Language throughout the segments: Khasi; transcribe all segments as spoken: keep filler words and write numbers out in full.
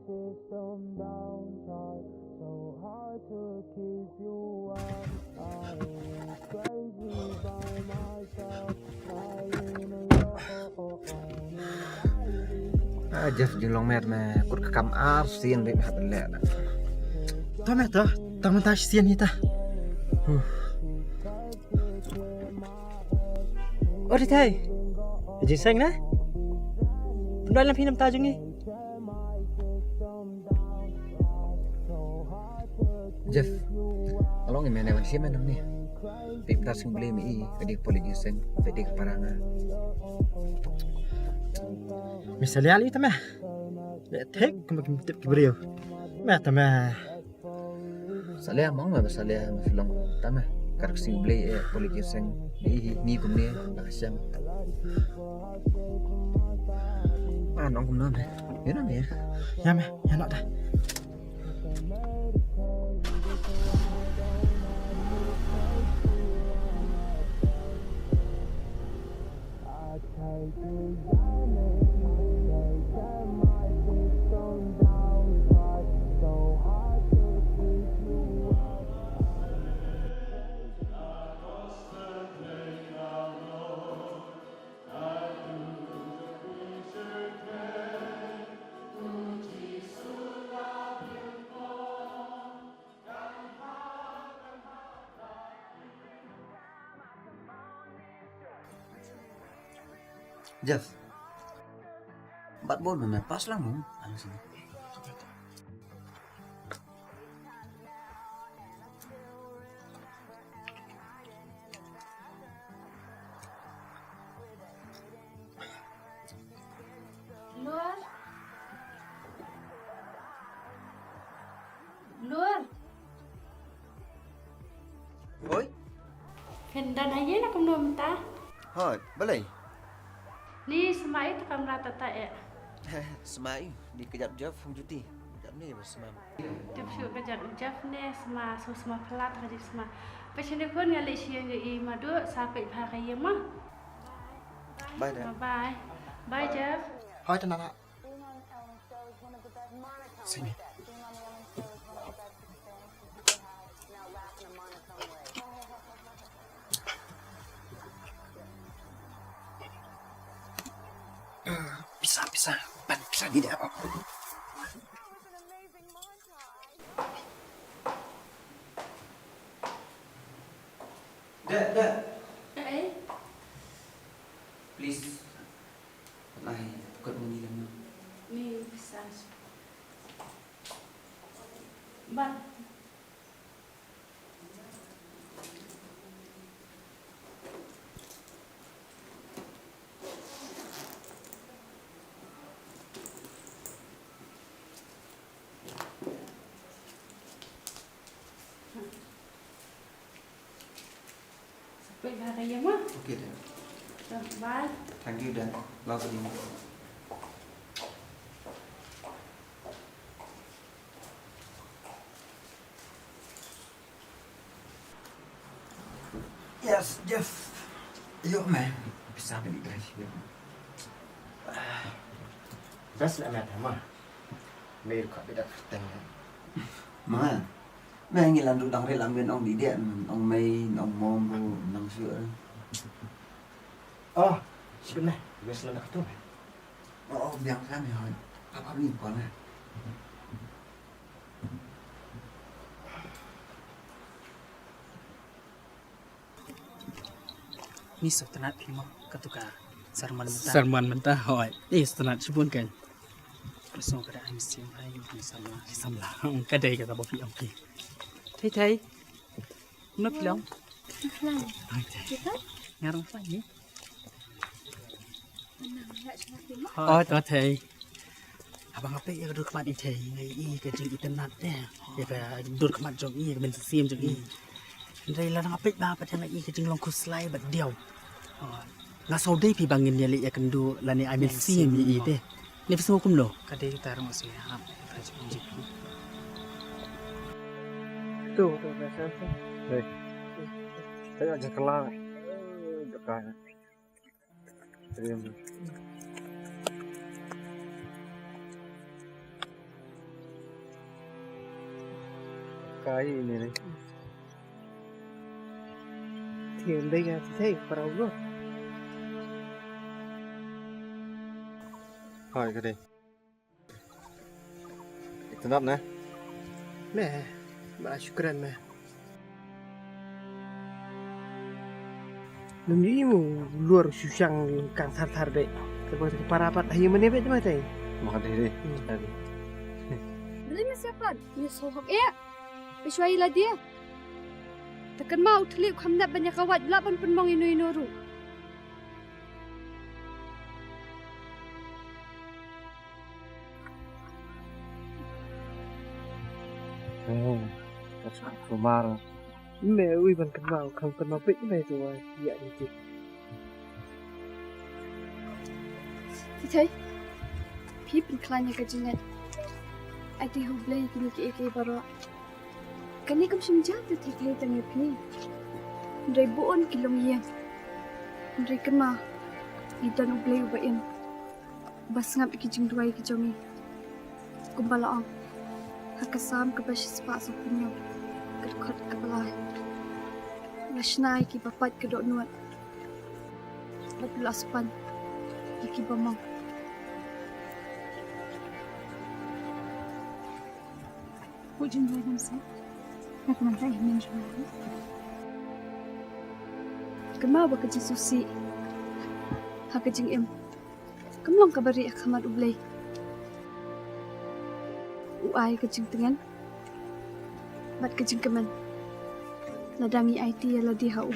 Ah, Jeff, jinglong met me, kut ka kam ar sien ri hat le. Ta me ta, ta me ta sien hi ta. Huh. Odi thai. Jingseng na? Pyndonkam phi namar ta jong ngi. Jeff, along i mene wan siem nang ni. Pip ta sing beli mi i, kadi poli jingseng, kadi paranga. Misalnya ali tama. Thik, kama kim tip kibriu. Ma tama. Salia mong ma salia ma filong tama. Kar sing beli e poli jingseng. Ni ni kumni la siang. Ah, nong kumno me. Ina me. Ya me, ya nok dah. Jeff. Bat bol me pas lang mo. Ano sini? Lur. Lur. Oi. Phin don ha ïing ne kumno mynta? Hooid, balei? Ni sma i ta kamra tata e. Sma i, ni ka jap jap hum juti. Jap ni ba sma. Tip shu ka jap jap ne sma, so sma phalat ka jap sma. Pechene khun nga leit sha ïing i madu sa peit bha ka ïing ma. Bye, Dad. Bye. Bye, Jeff. Hooid, ta nana. Sini. Pisa, pisa. Ban pisa di dia. Dad, Dad. Eh? Please. Lai, kot muni lama. Ni pisa. Bye. Sa peit bha ka ïing ma. Okay, Dad. Bye. Thank you, Dad. Love you. Yes, Jeff. Yo, man. Pisa beli guys. Best lah, man, ma. Mir khat beda kerteng. Ma. Ma ngi lan dudang rel amin ong di dia, ong mei, ong mom bu, nang sure. Oh, sure. Best lah nak tu. Oh, biang kan ya. Apa ni kau na? Ni sngewtynnat phi mo, kato ka sermon mynta. Sermon mynta, hooid. Ni sngewtynnat shibun kan. Ka song ka da ai mynsiem ai, ai samla. Ai samla. Hmm, ka dei kata ba phi ong ki. Thei thei. Kumno phi long? Fine. Ai thei. Kita? Nga rong fine ni. Oh, to thei. Haba nga peit ïa ka dur khmat i thei, nga ïohi ka jingitynnat te. Ïa ka dur khmat jong i, ïa ka mynsiem jong i. Hynrei lada nga peit ba pat nga ïohi ka jinglong khuslai bad diaw. Nga sngewdei phi ba ngin ïaleh ïakynduh lane ai mynsiem ïa i te. Ne phi sngew kumno? Ka dei ta rong sngewhap. Tu, tu, tu, tu. Hei. Tengok jaka lang. Jaka. Tengok. Ka ïa ine ne. Thiam dei nga, thei para u lo. Hai ka dei. Itynnad ne? Me, ba shukran me. Ngi mu luar shu shang kang thar thar de. Te ba te para pat hayu mane be te mate. Makan dei dei. Hmm. Dei. Beli me siapan? Ni sohok ya. Pishwai la dia. Tekan ma u thli u kham nep ban ïa kawat bla ban pynmong ino ino ruh. Hmm, ka sa kumar. Me ui ban kynmaw, khang kynmaw peit me tu wa ïa ni ti. Thei, phi pynkhlaiñ ïa ka jingngeit. Ai te U Blei kine kiei kiei baroh. Kane kam shym jia te thei thei tang ïa phi. Hynrei bun ki longïing. Hynrei kynmaw, ngi don U Blei uba im, uba sngap ïa ki jingduwai ki jong ngi. Kumba la ong ha ka Salm kaba shispah sawphew hynñiew, ka dkhot kaba lai. La shna ïa kiba pait ka dohnud bad la span ïa kiba mong. Ko jingduwai ngam sngap. Nga kynmaw ba ka jingsngewsih ha ka jingim kam long kaba rieh ha khmat U Blei. U ai ka jingtngen bad ka jingkmen lada ngi aiti ïa lade ha u.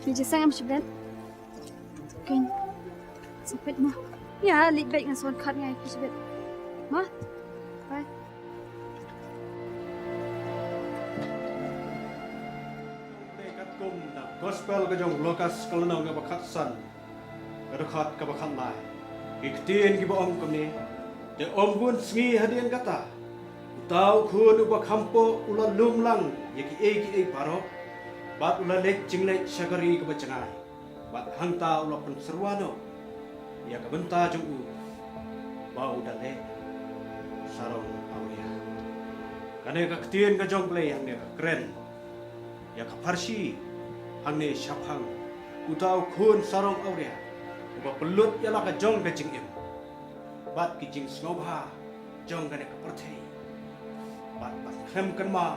Ngi jingïaseng em shibit. Ken. Sa peit ma. Ïa, leit beit, nga son khat ngai phi shibit. Ma. Bye. Katkum na Gospel ka jong u Lukas ka lynnong kaba khatsan, ka dkhot kaba khatlai. Ki ktien kiba ong kumne: Te ym bun sngi hadien kata, uta u khun uba khampoh u la lum lang ïa kiei kiei baroh, bad u la leit jingleit sha ka ri kaba jngai. Bad hangta u la pynsyrwa noh ïa ka bynta jong u ba u da leh sarong awria. Kane ka ktien ka jong U Blei hangne ka kren ïa ka pharshi hangne shaphang uta u khun sarong awria uba pynlut ïa la ka jong ka jingim bad ki jingsngewbha jong kane ka pyrthei. Bad ban khlem kynmaw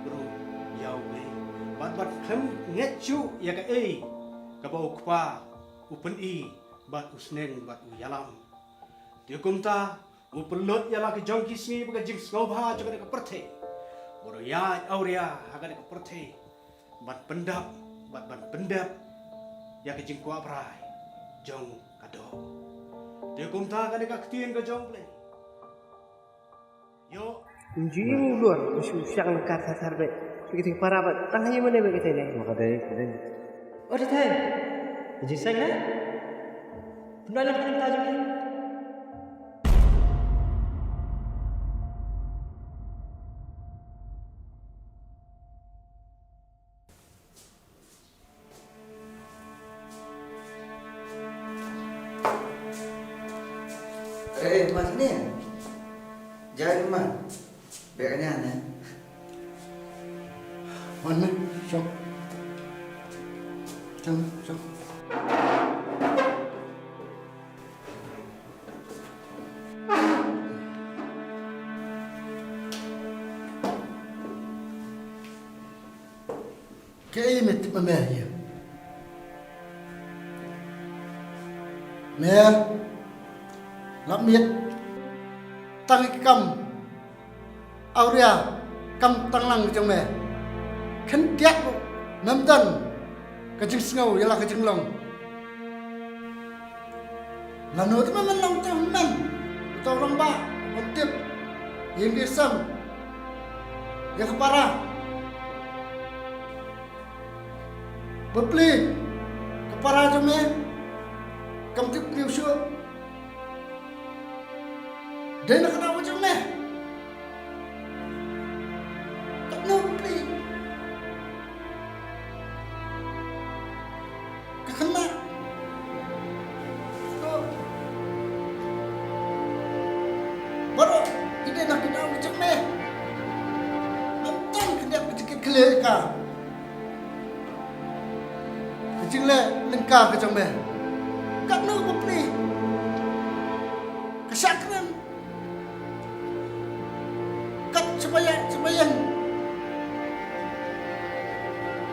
ruh ïa U Blei, bad ban khlem ngeit shuh ïa kaei kaba u kpa u pyni bad u sneng bad u ïalam. Te kumta u pynlut ïa la ki jong ki sngi bad ka jingsngewbha jong kane ka pyrthei, bad u ïaid awria ha kane ka pyrthei ban pyndap bad ban pyndep ïa ka jingkwah brai jong ka doh. Te kumta kane ka ktien ka jong U Blei. Ïoh. Ngi mu lor u shu shang lyngkar thar thar beit. Ki ting para bad tang hi mane beit ki ting ne. Ma ka dei, ka dei. O te thei. Ka jingseng ne? Pynlong lang ka jingta jong ngi. Eh, eh, ma sini. Jai ma. Bek nya ne. Mana? Sok. Cang, sok. Kaei me tip ma me ïa? Me lap miet tang ïa ki kam awria, kam tang lang jong me. Khyndiat ruh mem don ka jingsngew ïa la ka jinglong. Lano te me men long te men uta u rangbah ban tip ïa ki sem ïa ka para. Bapli ka para jong me kam tip pli u shuh. Dei na ka daw jong me. Katno bapli. Ka khynnah. Ko. Na ka daw ka jong me. Ngam don ka dep ka jingkitkhlieh ïa ka. Ka jingleh lyngkar ka jong me. Katno ka pli. Ka shah kren. Kat shaba ïa, shaba ïeng.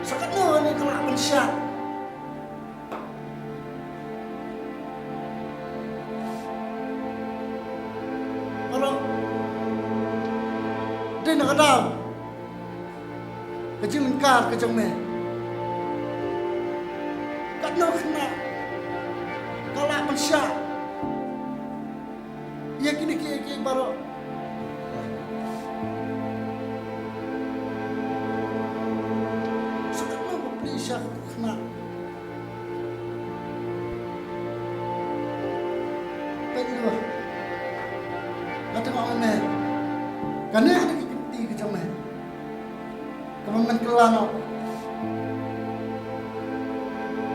Sa katno ne ka lah ban shah. Baroh. Dei na ka daw ka jinglyngkar ka jong me. Katno khynnah ka lah ban shah ïa kine kiei kiei baroh. Sa katno ba pli shah ka khynnah. Peit noh. Nga tang ong ïa me. Kane ka dei ka kti ka jong me. Kaba men kylla noh.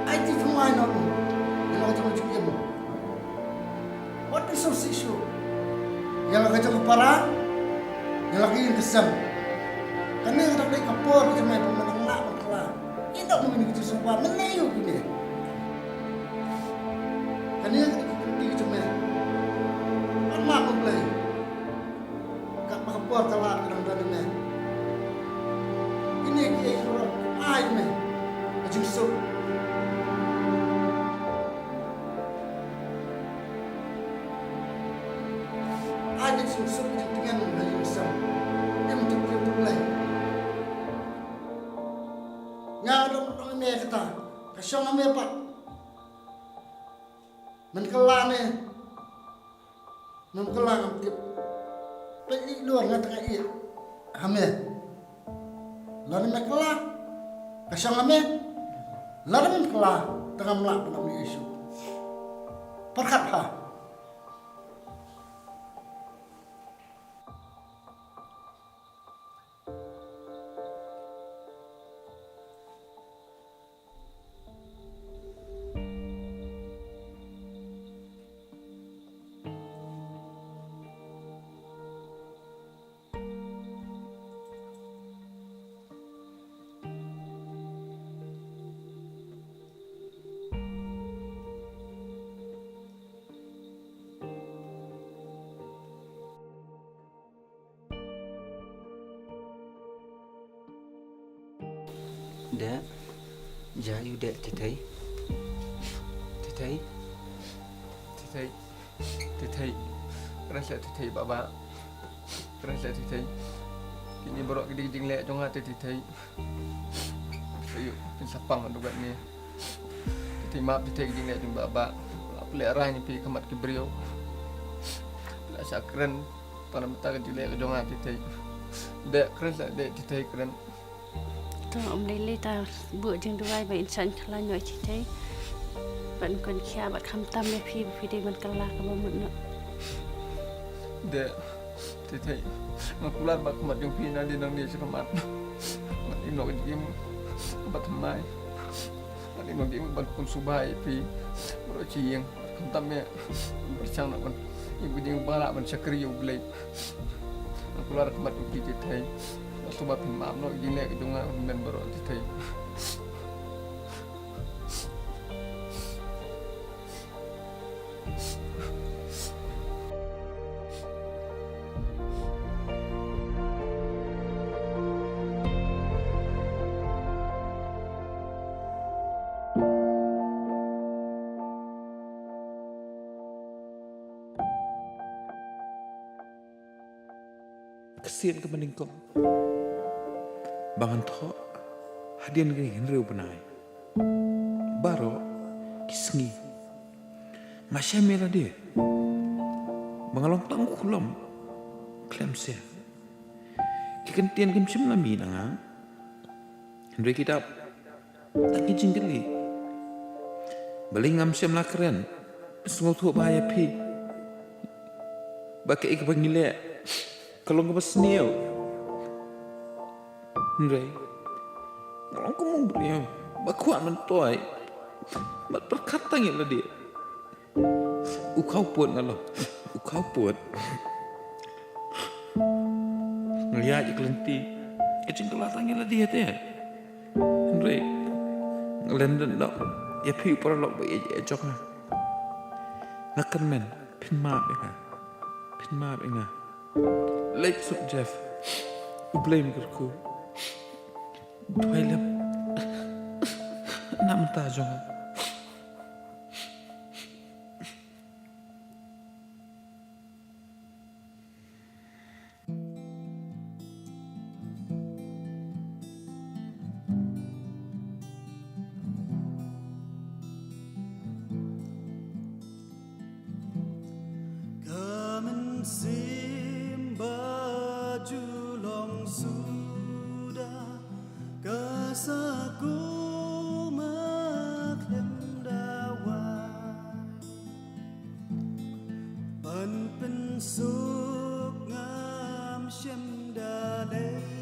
Ai ti pynwai noh. Ïa la ka jong ka jingim. Wat pynsngewsih shuh. Ïa la ka jong ka para. Ïa la ka ïing ka sem. Kane ka dang dei ka por ka jong me ba men nang lah ban kylla. Ïa dok mynne ka jingsngewbha mynne ïa u kine. Kane ka dei ka kti ka jong me. Ban map U Blei. Katba ka por ka lad ka dang don ïa me. Kine kiei kiei baroh ai me ka jingsuk. Ai ka jingsuk ka jingtngen ha ïing ha sem. Em tip briew tip Blei. Nga ruh ong ïa me kata. Ka shong ha me pat. Men kylla ne. Mem kylla ngam tip. Peit ïa lor nga tang ïa ha me. Lada me kylla ka shong ha me. Lada mem kylla te ngam lah ban ong ïa shuh. Pyrkhat ha. Deh, ja ïa u deh Tithei. Tithei. Tithei. Tithei. Kren seh Tithei Baba. Kren seh Tithei. Kine baroh ki dei ki jingleh jong nga te Tithei. Ayu, pynsaphang haduh katne. Tithei map Tithei ki jingleh jong Baba. La pynlehrain ïa phi khmat ki briew. Phi la shah kren. Tang namar ka jingleh ka jong nga Tithei. Deh kren seh deh Tithei kren. To ym lei lei ta buh jingduwai ba in sa khlaiñ noh ïa Tithei. Ban khun khia bad khamtam ïa phi ba phi dei ban kylla kaba mut noh. Deh Tithei. Nga kular bad khmat jong phi nangne nangne shakhmat. Ban im noh ka jingim kaba thymmai. Ban im noh ka jingim ban khun sngewbha ïa phi. Baroh shi ïing. Khamtam ïa. Ban pyrshang noh ban im ka jingim ba lah ban shakri ïa U Blei. Nga kular khmat jong phi Tithei. Nga sngewbha phin map noh ïa ki jingleh ki jong nga hynmen baroh Tithei. Ka sien kaba nyngkong ba ngan thoh hadien ka hynriew bnai. Baroh ki sngi nga shem ïa lade ba nga long tang u khlem, khlem sien. Ki kyntien kim shym la mih na nga. Hynrei ki dap da ki jingkylli. Balei ngam shym la kren pynsngewthuh bha ïa phi ba kaei kaba ngi leh ka long kaba sniew. Hynrei nga long kum u briew ba kwah myntoi bad pyrkhat tang ïa lade. U khawpud nga long, u khawpud. Nga ïaid ïa ka lynti, ka jingkylla tang ïa lade te. Hynrei nga len dang ïa phi u paralok ba ïeit jong nga. Nga kyrmen, phin map ïa nga. Phin map ïa nga. Leit suk Jeff. U Blei un kyrkhu. Duwai lem. Na mynta jong nga. Ka mynsiem ba ju long suda, ka sa kum ha khlem da wai. Ban pynsuk ngam shem da lei.